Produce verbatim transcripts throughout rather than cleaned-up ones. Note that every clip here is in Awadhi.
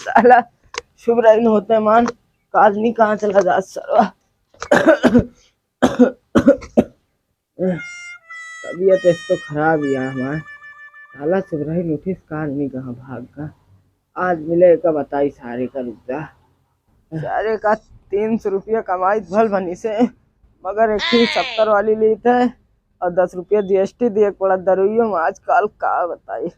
साला सुबह रही होते मान, काज नहीं कहाँ चला जा सरवा। तबीयत एक तो खराब ही है हमार। साला सुबह रही उठिस, काज नहीं कहाँ भाग का। आज मिले का बताई सारे का रुपया। सारे का तीन सौ रुपया कमाई भल बनी से, मगर एक ही सत्तर वाली लीत है और दस रुपया जी एस टी दिए के पड़ा दरुइयो में आजकल, का बताई।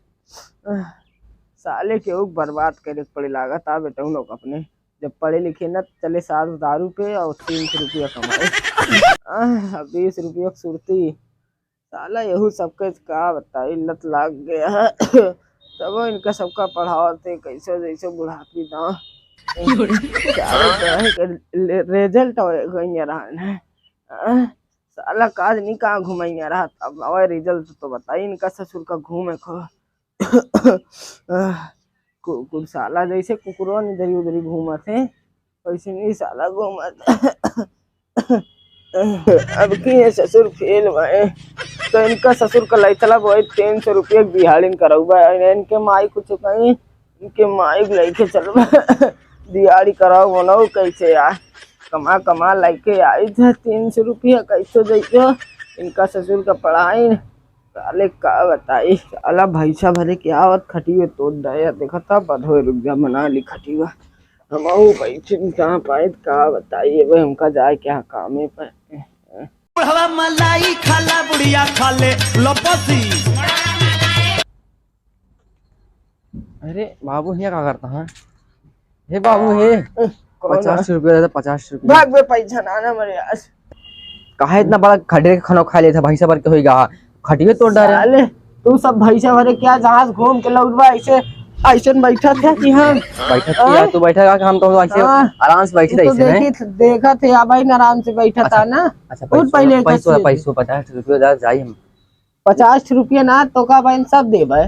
साले के ऊप बर्बाद करे के पड़े लागत आ बेटा उन लोग अपने। जब पढ़े लिखे ना तो चले साल दारू पे और तीन सौ रुपया कमाए। आह, बीस रुपया की सुरती। साला यहू सबके का बताई, लत लाग गया है। तब इनका सबका पढ़ावत है, कैसे जैसे बुढ़ापी दां। सारे तरह के ले-, रिजल्ट हो गई रहन है। आह, साला काज नहीं कहाँ घुमाइया रहा, अब आवे रिजल्ट तो बताई इनका ससुर का घूमे को। कु-, कुल साला जैसे कुकुरवा ने इधरी उधरी घूमत है, वैसे नहीं साला घूमत। अब की ये ससुर फेल भाई, तो इनका ससुर का लैतला बोए तीन सौ रुपये की दिहाड़िन करौबा। इनके माई कुछ कहीं, इनके माई के लैके चलबा। दिहाड़ी कराओ बोलो कैसे यार, कमा कमा लैके आई था तीन सौ रुपया, कैसे जैसे इनका ससुर का पढ़ाई। साले का बताई, साला भैंसा भरे के आवत खटियो तोड़ दे, देखा था बधोए रुक जा, मना ली खटियो। हमहू बैठे कहाँ पाए, का बताई, अब हमका जाए क्या कामे पे। बुढ़वा मलाई खाला, बुढ़िया खाले लपसी। अरे बाबू, हियाँ का करता है? हे बाबू, हे। कौन पचास रुपया दे दे, पचास रुपया। भाग बे, पैसा ना, ना मरे आज। काहे इतना बड़ा खटिया के खाना खा लेता, भैंसा भर के होई गा, खटिया तोड़ डारे। साले, तू सब भैंसा भरे क्या जहाज घूम के लौटबा, ऐसे, ऐसे बैठा था कि हम? बैठा था हाँ? यार, तू बैठा रहा, हम तो ऐसे हाँ। आराम से बैठे तू तो ऐसे, हैं? देखी, देखा थे, अब भाई आराम से बैठा अच्छा, था ना। अच्छा, उठ पैसो, पहले पैसो, पैसो, पचास रुपया दे, जाई हम। पचास रुपया ना, तो का बहन सब देबे।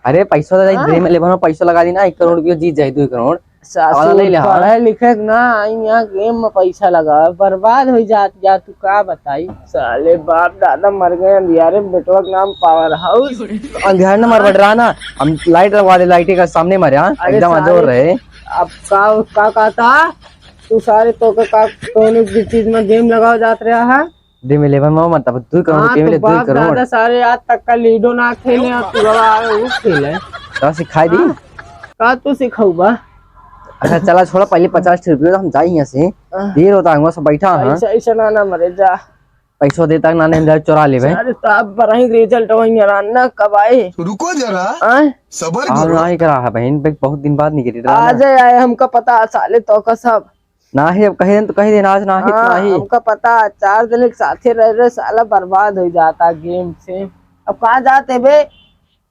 अरे, पैसो तो हाँ? दे में लेबा ना, पैसो लगा दी ना, एक करोड़ रुपया जीत जाए, दो करोड़। सासू वाला ले ले, हाँ। पढ़े लिखे के ना, आई यहाँ गेम में पैसा लगा, बर्बाद हो जात जा, तू का बताई। साले बाप दादा मर गए अंधियारे में, बेटवा के नाम पावर हाउस। अंधियारे न मर बट रहा ना, हम लाइट लगवा दे, लाइट के सामने मरे, हाँ, अरे एकदम अंजोर साले, रहे। अब का, का कहता, तू सारे तो का, का, कौन भी चीज में गेम लगाओ जात रहा है? दे में लेबा में मत, अब दू करोड़ हाँ, के तो मिले, दू बाप करोड़। दादा सारे आज तक का लूडो ना खेले और तू बाबा आवे वो खेले। तो सिखाई दी। हाँ, का तू सिखाऊबा? अच्छा, चला छोड़ा, पहले पचास रुपये तो हम जाई यहाँ से। हाँ। देर होता है, सब बैठा है। ऐसा, ऐसा ना, ना मरे जा। पैसो दे तक ना, नहीं हम जाए चोरा लेबे। अरे, तो अब बरही रिजल्ट वहीं आना कब आए? रुको जरा, हाँ? सबर करो। नहीं करा है बहन, बहुत दिन बाद निकली रहा आ ना। जाए, आए, हमका पता, साले तो का सब। नाही, अब कहे तो कहे देना, आज नाही तो हाँ, नाही। हमका पता, चार दिन एक साथे रह रहे, साला बर्बाद हो जाता गेम से। अब कहाँ जाते बे?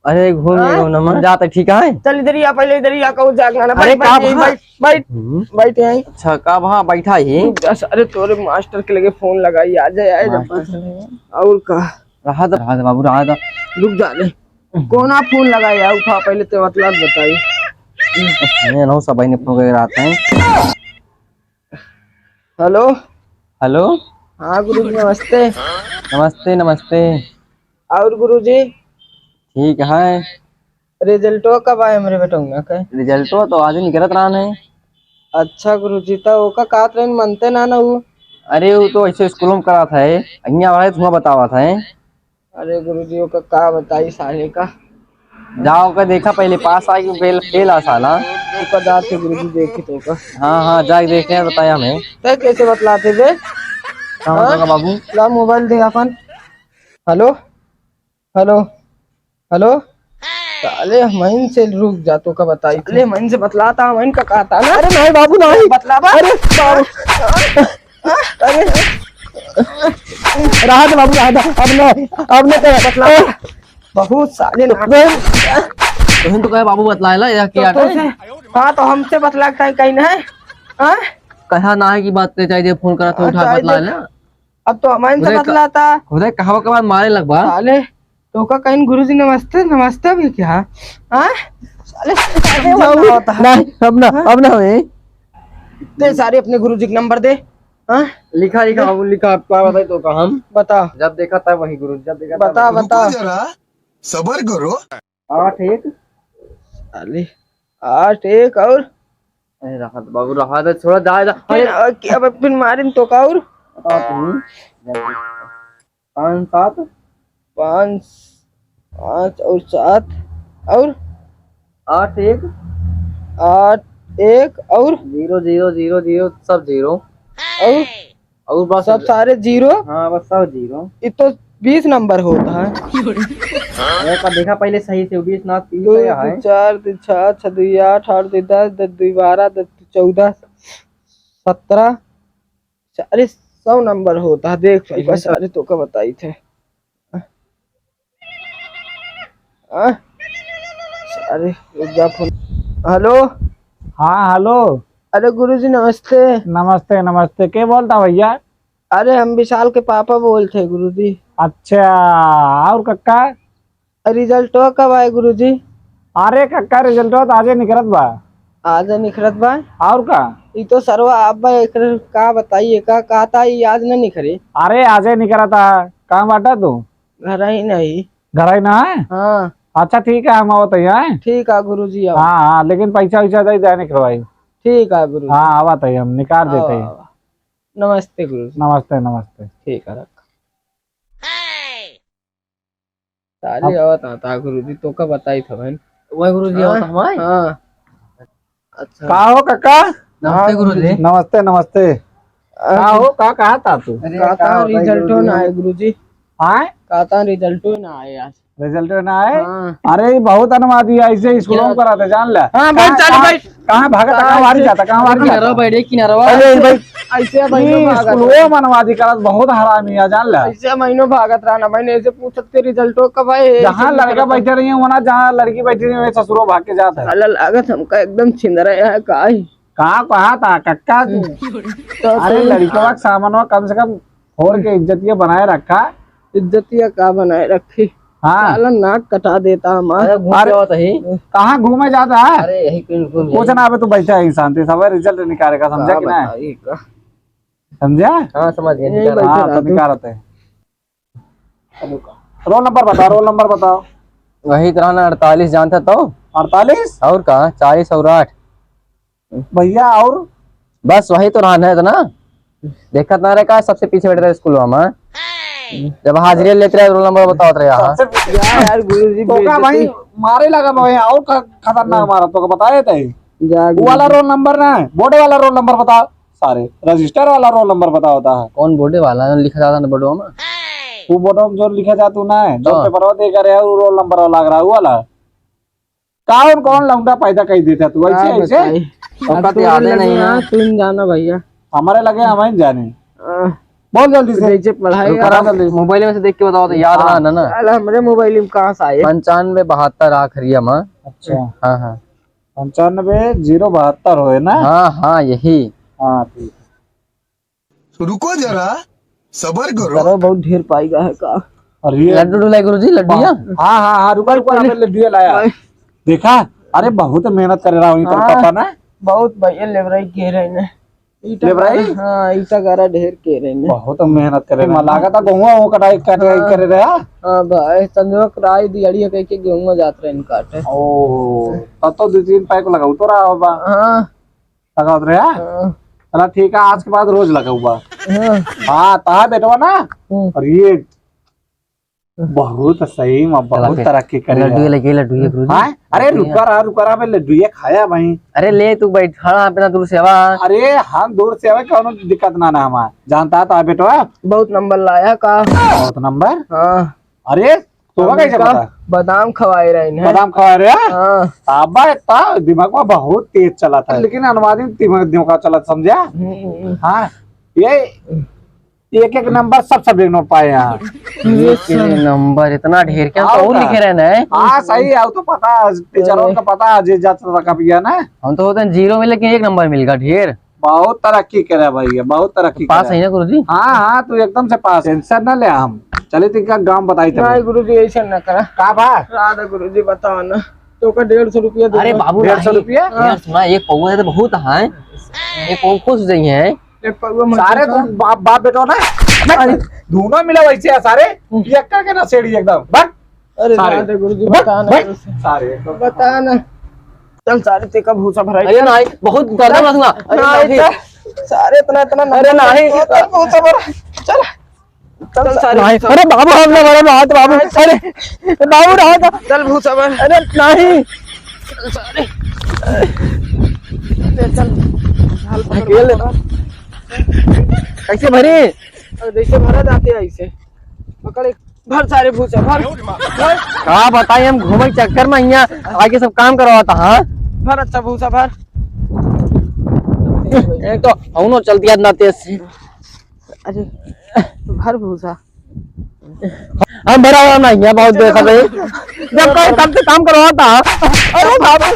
अरे घूम हाँ? लो ना, मन जाता, ठीक है? चल इधर ही आ, पहले इधर ही आ, कहूँ जागना ना। अरे बैठ, का बैठ, भा-, बैठ, बैठ, हम्म। बैठ यहीं। अच्छा, का वहाँ बैठा ही? रुक जा, अरे तोरे मास्टर के लगे फोन लगाई, आ जाए, आए जब मास्टर के लगे? और का? रहा था, रहा था बाबू, रहा था। रुक जा रे। हम्म। कोना फोन लगाई, आ उठा, पहले ते मतलब बताई। नहीं, नहीं, सब भाई ने फोन करके रहा था। हेलो। हेलो। हाँ गुरुजी, नमस्ते। नमस्ते, नमस्ते। और गुरुजी? ठीक है। रिजल्टो कब आए हमरे बेटौना के? रिजल्टो तो आज ही निकलत रहा है। अच्छा गुरुजी, तो ओका कहत रहे मनते ना ना वो? अरे वो तो ऐसे स्कूल में करा था, यहाँ वाले तुम्हें बतावा था। अरे गुरुजी, ओका का बताई साले का। जाओ का देखा पहले, पास आए कि फेल, फेल आ साला। ओका जाते गुरुजी देखी तो का। हाँ, हाँ, जाके देख के बताया हमें। तै कैसे बतलाते बे? कहाँ हाँ? होगा बाबू? ला मोबाइल दे अपन। Hello, hello, hello. साले हमइन से रुक जा, तो का बताई। साले हमइन से बतलाता, हमइन का कहता ना। अरे नहीं बाबू, नहीं। बतलावा। अरे बाबू। अरे। रहा दे बाबू, रहा दे। अब न, अब न कर। मतलब, बहुत साले नाटक। तुम तो कहे बाबू बतलाए ला, या तो क्या तुमसे, है? हाँ, तो हमसे बतला के कहीं ना है? हाँ? कहा ना है कि बात ते चाहिए, फोन करा तो उठा, अच्छा, बतला दे। ले। अब तो हमारे से खुदे का-, बतलाता। खुदे कहावा के बाद मारे लगबा। साले, तो का कहीं गुरुजी नमस्ते, नमस्ते भी क्या? हाँ? साले, नहीं, अब ना, हाँ? अब ना हुई। दे सारे अपने गुरुजी का नंबर दे। हाँ? लिखा, लिखा, दे। बाबू, लिखा, आपको बताई तो का हम? बता। जब देखा तब वही गुरु, जब देखा तब बता, वही। बता। रुको जरा, सबर करो। आठ एक। साले, आठ एक और? अरे रहा तो बाबू, रहा तो, छोड़ा, जा, जा। फिर, अरे। अ, कि-, अब फिर मारिन तो का और? बताओ तुम। पाँच सात। पाँच, पाँच और सात और? आठ एक। आठ एक और? ज़ीरो, ज़ीरो, ज़ीरो, ज़ीरो, सब ज़ीरो। और? और बस सब सारे ज़ीरो? हाँ, बस सब ज़ीरो। ये तो बीस नंबर होता है। अरे, पर देखा पहले सही से, बीस ना, तीन दो, तो यहाँ दो, है। चार, दो, छः, छः, दो, आठ, आठ, दो, दस, दस, दो, बारह, दस, दो, चौदह, सत्रह, अरे, सौ नंबर होता है, देख भाई, बस, अरे, तो का बताई थे। आ? अरे, रुक जा, फोन। हेलो। हाँ, हेलो। अरे, गुरुजी, नमस्ते। नमस्ते, नमस्ते। के बोलता भैया? अरे, हम विशाल के पापा बोलते हैं, गुरुजी। अच्छा, और कक्का? रिजल्टवा कब आए गुरुजी? अरे कक्का, रिजल्टवा तो आजे निकरत बा। आजे निकरत बा? और का? ई तो सरवा अब एकरे का बताइए, का कहता ई आज न निकरे। अरे आजे निकरत है। कहाँ बाटा तू? घर ही नहीं। घर ही ना है? हाँ। अच्छा ठीक है, हम आवत है, हैं? ठीक है गुरुजी, आओ। हाँ, हाँ, लेकिन पैसा वैसा दे दे निकरवाई। ठीक है गुरुजी। हाँ, आवत है, हम निकाल देते हैं। आओ। नमस्ते गुरुजी। नमस्ते, नमस्ते। ठीक है, रख। सारे अब आवत आता गुरुजी, तो का बताई था बहन? वही गुरुजी हाँ, आवत हमारे? हाँ। अच्छा। का हो काका? नमस्ते गुरुजी। नमस्ते, नमस्ते। अरे का हो, का कहा था तू? अरे, का का था, बताई रिजल्टो गुरुजी? ना आए गुरुजी। हाँ? का था, रिजल्टो ना आए आज। रिजल्टो ना आए? हाँ। अरे, ये बहुत अनुवादी है, ऐसे स्कूलों में क्या? कराते, जान ले। हाँ, बैठ, कहाँ, चल, कहाँ, बैठ। कहाँ भागत, कहाँ वारी जाता, कहाँ वारी जाता? किनारा बैठे, किनारा। अरे, भाई, ऐसे महीनों ई भागत स्कूलवा रहा। मनवादी करत बहुत हरामी है, जान ले। ऐसे महीनों भागत रहा ना, मैंने ऐसे पूछत के रिजल्टो कब आए, जहाँ ऐसे लड़का निकलता। बैठे रही है, वहाँ जहाँ लड़की बैठी रही है, वहीं ससुरो भाग के जाता है। साला लागत हमका एकदम छिंदरा है, का है? कहाँ कहा था, कक्का तू? हम्म। तो अरे, तू लड़कवा के सामानवा कम से कम फोड़ के इज्जतिया बनाए रखा। इज्जतिया का बनाए रखी? हाँ। साला नाक कटा देता हमार। अरे, घूम अरे, के आवत ही। कहाँ घूमे जाता है? अरे, यही कहीं घूम कुछ जाई। ना, अबे तू बैठा है शांति से, अब रिजल्ट निकालेगा, समझा का कि ना? बताई का? समझा? हाँ, समझ गए, यही निकाल। बैठा हाँ, रहा तो तू। निकालते हैं। रोल नंबर बता, रोल नंबर बताओ। वही तो रहा ना, अड़तालीस जानता तो। अड़तालीस? और का, चालीस और आठ। भैया, और? बस वही तो रहन है इतना। देखत ना रहे का, सबसे पीछे बैठ रहे स्कूलवा में। जब हाजिरी लेत रहे, रोल नंबर बतावत रहे, हाँ। सबसे पीछे। जा यार, गुरुजी, तो का भाई, बेइज्जती। मारे लगा भाई, और ख-, खतरनाक हाँ। मारा, तो का बताए थे? जा वो वाला गुरुजी। रोल नंबर ना है, बोर्ड वाला रोल नंबर बताओ। सारे रजिस्टर वाला रोल नंबर बतावत है। कौन बोर्ड वाला लिखा जाता ना बोर्डवा में? वो बोर्डवा में जो लिखा जाता ना है, जो हाँ। पेपरवा दे करे है, वो रोल नंबर वाला लग रहा है, वो वाला। कौन कौन लौंडा पैदा कर देता तू, ऐसे, का ऐसे? बताई? अब ओका तो तोरे यादे लगे नहीं है। हाँ, तुम जाना भैया। हमारे लगे हम ही जाने। हाँ। बोल जल्दी से। जैसे पढ़ाई रुका यार, जल्दी। मोबाइल में से देख के बताओ तो याद हाँ। ना, ना, ना। साला हमरे मोबाइल में कहाँ से आए? पंचानवे बहत्तर आखिरी है, माँ। अच्छा। हाँ, हाँ। पंचानवे ज़ीरो बहत्तर होए ना? हाँ, हाँ, यही। हाँ, ठीक। रुको जरा, सबर करो। करो, बहुत ढेर पाई गा है का? अरे लड्डू डुलाई गुरुजी, लड्डू या? हाँ, हाँ, हाँ, रुका, रुका, पहले अबे लड्डू लाया। भाई। देखा? अरे बहुत मेहनत करे रहा हूँ, इतर हाँ, पापा ना। बहुत भैया लेबराई के रहे ने। ईटा लेबराई? गारा, हाँ, ईटा गारा ढेर के रहे ने। बहुत मेहनत करे रहा। लागत है गहुआ वो कटाई, कटाई हाँ। करे रहा। हाँ भाई, संजोग राय दिहाड़िया कह के गेहूं जात रहे काटे। ओ, तब तो दो तीन पैक लगाऊ तो रहा होगा। हाँ। लगावत रहे, हाँ? हाँ। चला ठीक है, आज के बाद रोज लगाऊबा। हाँ। हाँ, तहा बेटवा ना। हम्म। और ये बहुत सही में, बहुत चला फिर। तरक्की करे लड्डू है। लगे, लड्डू ये गुरुजी। हाँ? अरे लड्डू रुका ये। रहा, रुका रहा, मैं लड्डू ये खाया भाई। अरे ले तू बैठ, खड़ा अपना दूर से आवा। अरे हम दूर से आवे, कौनो दिक्कत ना ना हमार। जानता है तो बेटवा। बहुत नंबर लाया का? बहुत नंबर? हाँ। अरे तोका कैसे हमका पता? बादाम खवाए रहे हैं। बादाम खवाए रहे हैं? हाँ। ताबा इतना दिमाग में बहुत तेज चला था, लेकिन अनुवादी दिमाग, दिमाग चला, समझा? हम्म। हाँ, ये एक एक नंबर सब सब्जेक्ट में पाए हैं। एक एक नंबर इतना ढेर क्या और तो का? लिखे रहे ना? हाँ, सही है, वो तो पता है, टीचरों का पता है, जे जाता था कभी ना। हम तो होते हैं ज़ीरो में, लेकिन एक नंबर मिल गया, ढेर। बहुत तरक्की करे भैया, बहुत तरक्की पास करे। है ना गुरुजी? हाँ, हाँ, तू एकदम से पास, टेंशन ना ले हम। चले तो का गाँव बताई तब। नहीं गुरुजी, ऐसे ना करा। का बा? राधा गुरुजी, बताओ ना, तोका डेढ़ सौ रुपया दे अरे दो। बाबू, डेढ़ सौ रुपया? यार सुना, एक पौवा दे तो बहुत है, एक पौवा खुश जाइए। एक पौवा मत सारे दे। तू बाप, बाप बेटो ना, अरे। दोनों मिला वैसे है सारे, हम्म। ये करके ना सेड़ी एकदम, बस। अरे सारे। जा दे गुरुजी, बट, बता ना बट। कैसे। सारे। बता ना। चल सारे, ते का भूसा भराई। अरे नहीं, बहुत दर्द ना सुना। अरे नहीं, नहीं। तो सारे इतना, इतना अरे नंबर नहीं। चल भूसा भरा। चल। चल सारे। नहीं। अरे बाबू, हम ना भरा, बात बाबू। अरे बाबू, रहा था। चल भूसा भरा। अरे नहीं। चल सारे। चल, चल। हाल पकड़, अकेले। पकड़। कैसे भरे? अरे जैसे भरा जाते हैं ऐसे। पकड़ एक। भर सारे भूसा, भर, भर। का बताई, हम घूमे के चक्कर में हियाँ आके सब काम करवाता, हाँ? भर अच्छा भूसा, भर। एक तो औनो चलती है ना तेज से। अरे, भर भूसा। हम भरा हुआ नहीं है, बहुत देर से भाई। जब कोई कब से काम करवाता, हाँ? अरे बाबू,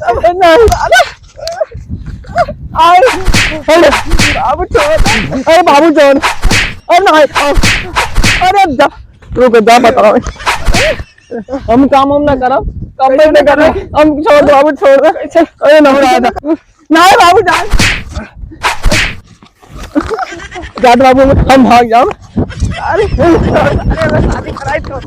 अरे नहीं, अरे। अरे, अरे, बाबू छोड़। अरे बाबू छोड़। अरे नहीं। अरे जा। रुक जा, बताओ। हम काम हम ना करब। काम कैसे ना ना करब? करब? हम छोड़ दो, बाबू छोड़ दो। कैसे? अरे ना, ना, ना। नहीं बाबू जान। जा दो बाबू, हम भाग जाओ। अरे, अरे, शादी कराई तो का?